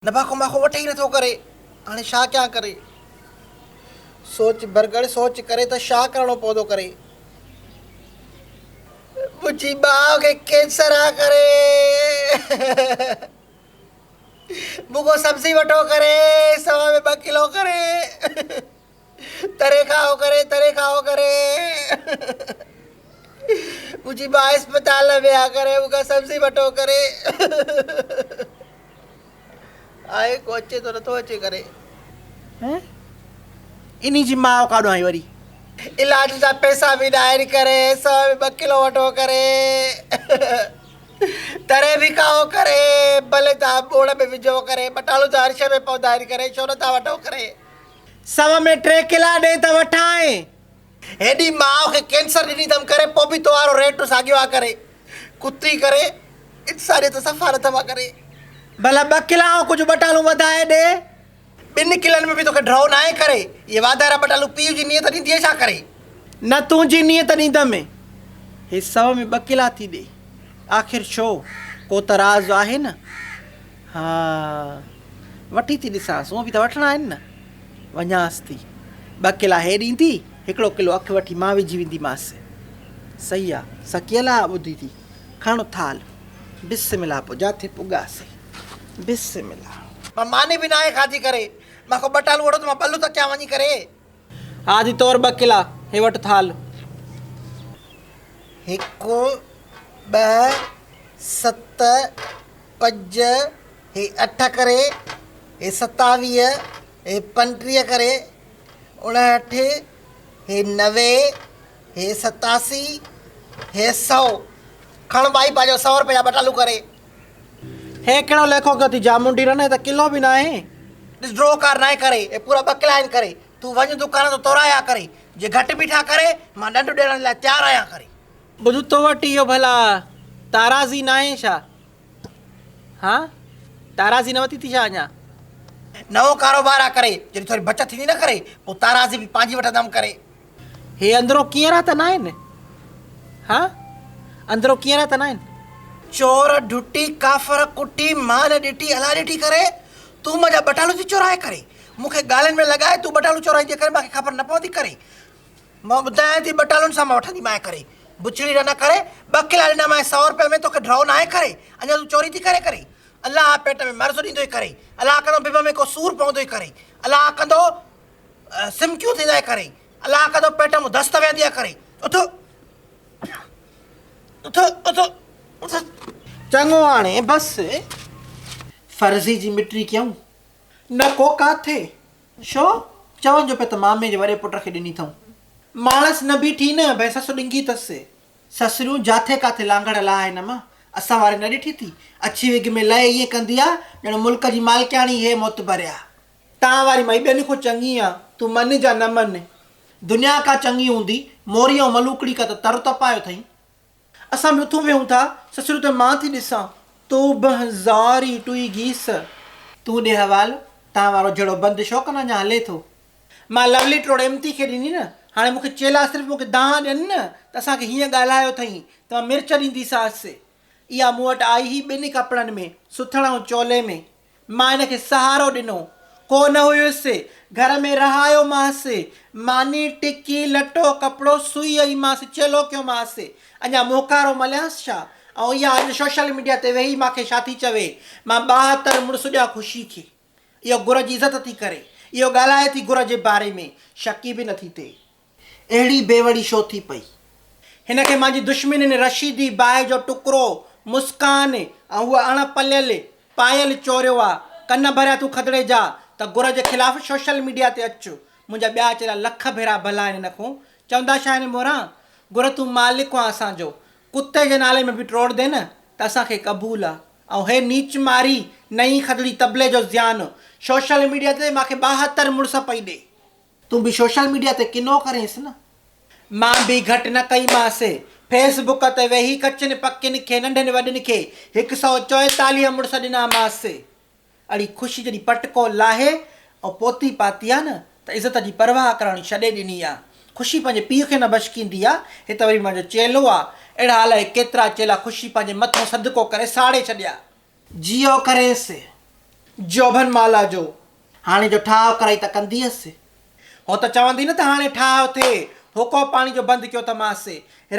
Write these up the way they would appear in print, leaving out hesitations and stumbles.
نباکو ماکو وٺي ئي نٿو ڪري. هاڻي ڇا ڪيان ڪري. سوچ برگڙ سوچ ڪري ته ڇا ڪرڻو پوندو ڪري. منهنجي ماء کي ڪينسر آ ڪري. مون کان سبزي وٺو ڪري سوا ۾ ٻه ڪلو ڪري. تري کائو ڪري تري کائو ڪري. منهنجي ماء اسپتال ۾ آ ڪري مون کان سبزي وٺو ڪري. آهي ڪو اچي ٿو نٿو اچي ڪري. هين انهي جي ماء ڪاڏو آئي وري. علاج جا پئسا به ناهن ڪري سو ۾ ٻه ڪلو وٺو ڪري تري به کائو ڪري ڀلي تان ٻوڙ ۾ وجهو ڪري ٻٽالو ته هر شي ۾ پوندا آهن ڪري ڇو نٿا وٺو ڪري. سو ۾ ٽي ڪلا ڏي ته وٺانء. هيڏي ماء کي ڪينسر ڏني اٿم ڪري پوء به تو وارو ريٽ ساڳيو آ ڪري ڪتي ڪري انسانيت صفا نه اٿم آ ڪري. ڀلا ٻه ڪلا ۽ ڪجهه ٻٽالون وڌائي ڏي. ٻن ڪلن ۾ به توکي ڍؤ ناهي ڪري. اهي واڌارا ٻٽالون پيء جي نيت ڏيندينء ڇا ڪري؟ نه تنهنجي نيت ڏيندم. هي سو ۾ ٻه ڪلا ٿي ڏي. آخر ڇو؟ ڪو ته راز آهي نه؟ ها، وٺي ٿي ڏسانس. هونء به ته وٺڻا آهن نه. وڃانس ٿي. ٻه ڪلا هي ڏيندي، هڪڙو ڪلو اک وٺي مان وجهي وينديمانس. صحيح آ، سڪيل آ، ٻڌي ٿي. کڻ ٿالهه. بسم الله پوء جاٿي پڳاسين. بسم الله. مان ماني به ناهي کاڌي ڪري. مان کان ٻه ٽالون وٺو ته مان ٻلو ته ڪيان وڃي ڪري. ها جي تور ٻه ڪلا. هي وٺ ٿالهه. هڪ، ٻه، ست، پنج، هي اٺ ڪري، هي 27، هي 35 ڪري، 59، هي 90، هي 87، هي سئو. کڻ ٻائي پنهنجو سئو روپيه جا ٻٽالو ڪري. هي ڪهڙو ليکو ڪيو اٿئي جامونڊي رن، هي ته ڪلو به ناهي. ڏس ڊرو ڪار ناهي ڪري، هي پورا ٻه ڪلا آهن ڪري. تون وڃ دڪان تان تورايا ڪري، جي گهٽ بيٺا ڪري، مان ڏنڊ ڏيڻ لاء تيار آهيان ڪري. ٻڌ تو وٽ اهو ڀلا تارازي ناهي ڇا؟ ها؟ تارازي نه ورتي ٿي ڇا اڃا؟ نئون ڪاروبار آ ڪري، جڏهن ٿوري بچت ٿيندي نه ڪري، پوء تارازي به پنهنجي وٺندم ڪري. هي اندرون ڪينئرا ته ناهن؟ ها؟ اندرون ڪينئرا ته ناهن؟ چور ڍٽي، ڪافر ڪٽي، مان نه ڏٺي الله ڏٺي ڪري، تون منهنجا ٻٽالو ٿي چورائي ڪري، مون کي ڳالهين ۾ لڳائي تون ٻٽالو چورائيندي ڪري، مان کي خبر نه پوندي ڪري. مان ٻڌايان ٿي ٻٽالن سان مان وٺنديمانء ڪري بڇڙي نه ڪري ٻه ڪلا ڏنامانء سئو روپيه ۾ توکي ڍؤ ناهي ڪري اڃا تون چوري ٿي ڪري ڪري الله پيٽ ۾ مرض ڏيندوئي ڪري الله ڪندو بب ۾ ڪو سور پوندوئي ڪري الله ڪندو سمڪيون ٿيندائي ڪري الله ڪندو پيٽ مان دست ويندي ڪري اٿ اٿ اٿ اٿ. چڱو هاڻي بس فرضي جي مٽري ڪيون نه ڪو ڪاٿي. شو؟ چون جو پيا ته مامي جي وڏي پٽ کي ڏني ٿئون. ماڻس نه بيٺي نه، ڀئي سس ڏنگي ٿس. سسريون جاٿي ڪاٿي لانگڙ لاهه نه مان اسان واري نه ڏٺي ٿي. اڇي وگ ۾ لئي ائين ڪندي آ، ڄڻ ملڪ جي مالڪياڻي هي معتبر آ. تان واري مائي ٻين کان چڱي آ، تون مڃ جا نه مڃ. دنيا ڪا چڱي هوندي، موري ۽ ملوڪڙي ڪا ته تر تپايو ٿئين. اسان به اٿون ويهون ٿا، سسريون ته مان ٿي ڏسان. توبهه زاري ٽوئي گيس. تون ڏي حوال، تان وارو جهڙو بند شوق نه اڃا هلي ٿو. مان لولي ٽوڙ امتي کي ڏني نه، هاڻي مون کي چيلا صرف مون کي دانهن ڏين نه ته اسان کي هيئن ڳالهايو اٿئين ته مان مرچ ڏينديسانس. اها مون وٽ آئي هئي ٻن ڪپڙن ۾، سٿڻ ۽ چولي ۾. مان هن کي سهارو ڏنو. ڪو نه هيس. گهر ۾ رهايومانس. ماني، ٽڪي، لٽو، ڪپڙو، سوئي ائيمانس، چيلو ڪيومانس. اڃا منهن ڪارو مليانس ڇا؟ ۽ اها اڄ سوشل ميڊيا تي ويهي مان کي ڇا ٿي چوي؟ مان 72 مڙس ڏيان خوشي کي. اهو گر جي عزت ٿي ڪري. اهو ڳالهائي ٿي گر جي باري ۾. شڪي به نٿي ٿئي. اهڙي بيوڙي شو ٿي پئي. هن کي مانجي دشمنين رشيدي باهه جو ٽڪرو، مسڪان ۽ هوء اڻ پليل پايل چوريو آ. ڪن ڀريا تون کدڙي جا ته گر جي خلاف سوشل ميڊيا تي اچ. منهنجا ٻيا چيلا لک ڀيرا ڀلا آهن هن کون. چوندا ڇا آهن موران؟ گر تون مالڪ آن اسان جو. ڪتي جي نالي ۾ به ٽوڙ the نه ته اسان کي قبول آ. ۽ هي نيچ ماري نئين کدڙي طبلي جو زيان سوشل ميڊيا تي مان کي 72 مڙس پئي ڏي. تون به سوشل ميڊيا تي ڪنو ڪرينس نه. مان به گهٽ نه ڪئيمانس. فيس بڪ تي ويهي ڪچن پڪين کي ننڍن وڏن کي هڪ سئو چوئيتاليهه مڙس ڏنامانس. اڙي خوشي جڏهن پٽڪو لاهي ۽ پوتي پاتي آ نه ته عزت جي پرواهه ڪرڻ ڇڏي ڏني آ. خوشي پنهنجي پيء کي نه بشڪيندي آ. هي ته وري به مانجو چيلو آ. اهڙا الائي ڪيترا چيلا خوشي پنهنجي مٿو صدقو ڪري ساڙي ڇڏيا. جيئو ڪرينس. جوڀن مالا جو. هاڻي جو ٺاهه ڪرائي ته ڪنديس. هو ته چوندي نه ته هاڻي ٺاهه ٿئي. حقو پاڻي جو بند ڪيو ته ماس.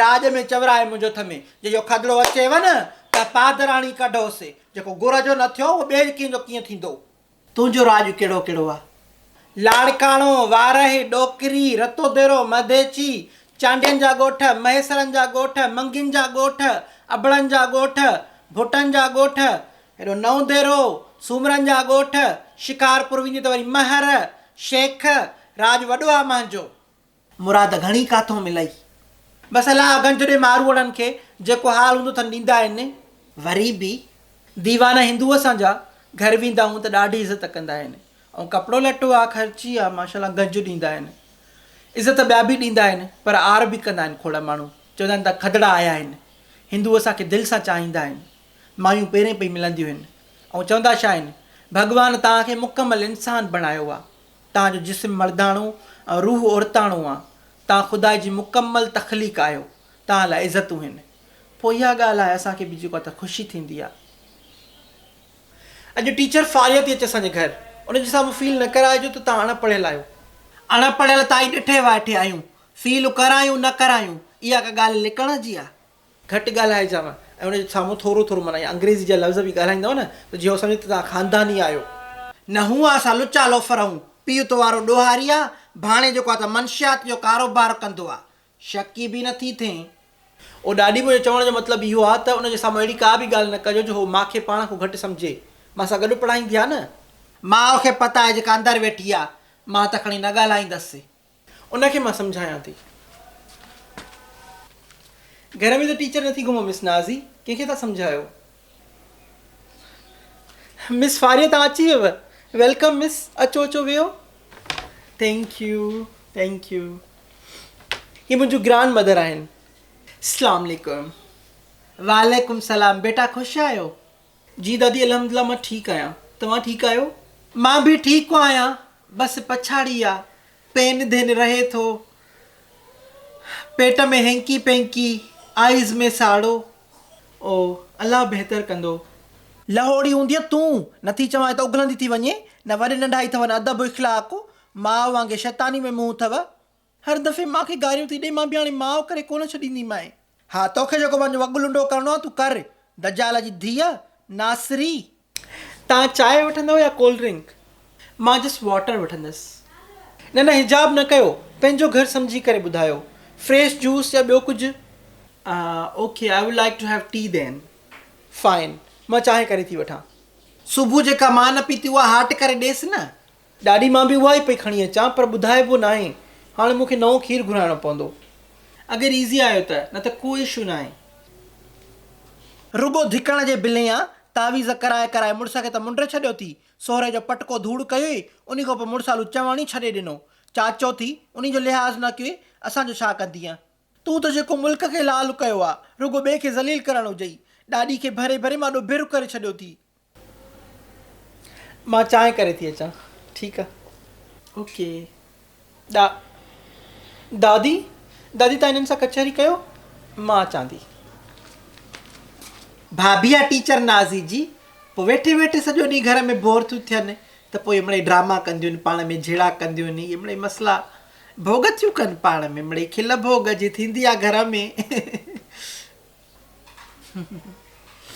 راڄ ۾ چورائي منهنجو ٿمي. جي اهو کدڙو اچيو نه ته پادراڻي ڪڍوس. جيڪو گر جو نه ٿيو اهو ٻئي ڪنهن جو ڪيئن ٿيندو. تنهنجو راڄ ڪهڙو ڪهڙو آ؟ لاڙڪاڻو، وارهه، ڏوڪري، رتوديرو، مديچي، چانڊين جا ڳوٺ، مهيسرن جا ڳوٺ، منگين جا ڳوٺ، ابڙن جا ڳوٺ، ڀٽن جا ڳوٺ، هيڏو نئون ديرو، سومرن جا ڳوٺ، شڪارپور ويندي ته وري مهر، شيخ، راڄ وڏو آ مانجو. مراد گهڻي ڪاٿون ملئي. بس الله گنج ڏي ماروئڙن کي، جيڪو حال هوندو اٿن ڏيندا آهن. وري به ديوانه هندو اسان جا گهر ويندا آهيون ته ڏاڍي عزت ڪندا آهن ۽ ڪپڙو لٽو آ خرچي آ ماشاءالله گنج ڏيندا آهن. عزت ٻيا به ڏيندا آهن پر آر به ڪندا آهن کوڙ ماڻهو چوندا آهن ته کدڙا آيا آهن. هندو اسان کي دل سان چاهيندا آهن. مايون پيرين پئي ملنديون آهن ۽ چوندا ڇا آهن ڀڳوان توهان کي مڪمل انسان بڻايو آ. توهان جو جسم مرداڻو ۽ روح عورتاڻو آ. توهان خدا جي مڪمل تخليق آهيو. توهان لاء عزتون هن. پوء اها ڳالهه آهي اسان کي به جيڪو آ ته خوشي ٿيندي آ. اڄ ٽيچر فاريا ٿي اچي اسان جي گهر. ان جي سامهون فيل نه ڪرائجو ته توهان اڻ پڙهيل آهيو. اڻ پڙهيل تائين ڏٺي وائٺي آهيون. فيل ڪرايون نه ڪرايون اها ڪا ڳالهه لڪڻ جي آ. گهٽ ڳالهائجانء ۽ ان جي سامهون ٿورو ٿورو معنيٰ يا انگريزي جا لفظ به ڳالهائيندؤ نه ته جيئن هو سمجهي ته توهان خانداني آهيو. نه هونء اسان لچا لوفر آهيون، پيء تو وارو ڏوهاري آ، ڀاڻي جيڪو آ ته منشيات جو ڪاروبار ڪندو آ. شڪي به نه ٿي ٿئين. او ڏاڏي منهنجو چوڻ جو مطلب اهو آ ته ان جي سامهون اهڙي ڪا به ڳالهه نه ڪجو جو هو مان کي پاڻ کان گهٽ سمجهي. مان سان گڏ پڙهائيندي آ نه. ماء کي پتا آهي جيڪا اندر ويٺي آ، مان ته کڻي نه ڳالهائيندس. ان کي مان سمجهايان ٿي. گهر ۾ ته ٽيچر نٿي گهمو مس نازي، ڪنهن کي ٿا سمجهايو؟ مس فاريه توهان اچي ويو، welcome مس، اچو اچو ويهو. Thank you thank you. هي منهنجون گرانڊ مدر آهن. اسلام عليڪم. وعليڪم سلام بيٽا خوش آهيو؟ جي دادي الحمدلله مان ٺيڪ آهيان، توهان ٺيڪ آهيو؟ مان به ٺيڪ آهيان، بس پڇاڙي آ، پين ڌين رهي ٿو، پيٽ ۾ هينڪي پينڪي، آئيز ۾ ساڙو. او الله بهتر ڪندو. لهوڙي هوندينء تون، نٿي چوانء ته اگهلندي ٿي وڃين، نه وڏ ننڍائي اٿئو نه ادب اخلاق، ماء وانگي شيطاني ۾ منهن اٿئو. هر دفعي مان کي گاريون ٿي ڏئي، مان به هاڻي ماء ڪري ڪونه ڇڏينديمانء. ها توکي جيڪو پنهنجو وڳ لنڊو ڪرڻو آ تون ڪر، دجال جي ڌيء، ناصري. توهان چانهه وٺندؤ يا ڪولڊ ڊرنڪ؟ مان جسٽ واٽر وٺندس. نه نه حجاب نه ڪيو، پنهنجو گهر سمجهي ڪري ٻڌايو. فريش جوس يا ٻيو ڪجهه؟ Okay I would like to have tea then. Fine, مان چانهه ڪري ٿي وٺان. صبح جيڪا مان نه پيتي اها هاٽ ڪري ڏيس نه. ڏاڏي مان به اها ئي پئي کڻي اچان پر ٻڌائبو ناهي. هاڻي مون کي نئون کير گهرائڻو پوندو. اگر ايزي آيو ته، نه ته ڪو اشو ناهي. رڳو ڌڪڻ جي بلين آ، تعويذ ڪرائي ڪرائي مڙس کي ته منڊ ڇڏيو ٿي، سهري جو پٽڪو ڌوڙ ڪيوئي، انهي کان پوء مڙسالو چوڻ ئي ڇڏي ڏنو. چاچو ٿي، انهي جو لحاظ نه ڪيوئي، اسان جو ڇا ڪندينء؟ تون ته جيڪو ملڪ کي لال ڪيو آ، رڳو ٻئي کي ذليل ڪرڻ هجئي. ڏاڏي کي ڀري ڀري ماڏو ڀر ڪري ڇڏيو ٿي. مان چانهه ڪري ٿي اچان. ٺيڪ آ. اوڪي. ڏا دادي دادي تان هنن سان ڪچهري ڪيو مان اچان ٿي. ڀاڀي آ ٽيچر نازي جي. پوء ويٺي ويٺي سڄو ڏينهن گهر ۾ بور ٿيون ٿين ته پوء اهي مڙئي ڊراما ڪنديون آهن پاڻ ۾ جهيڙا ڪنديون آهن اهي مڙئي مسئلا ڀوڳ ٿيون ڪن پاڻ ۾ مڙئي کل ڀوڳ جي ٿيندي آ گهر ۾.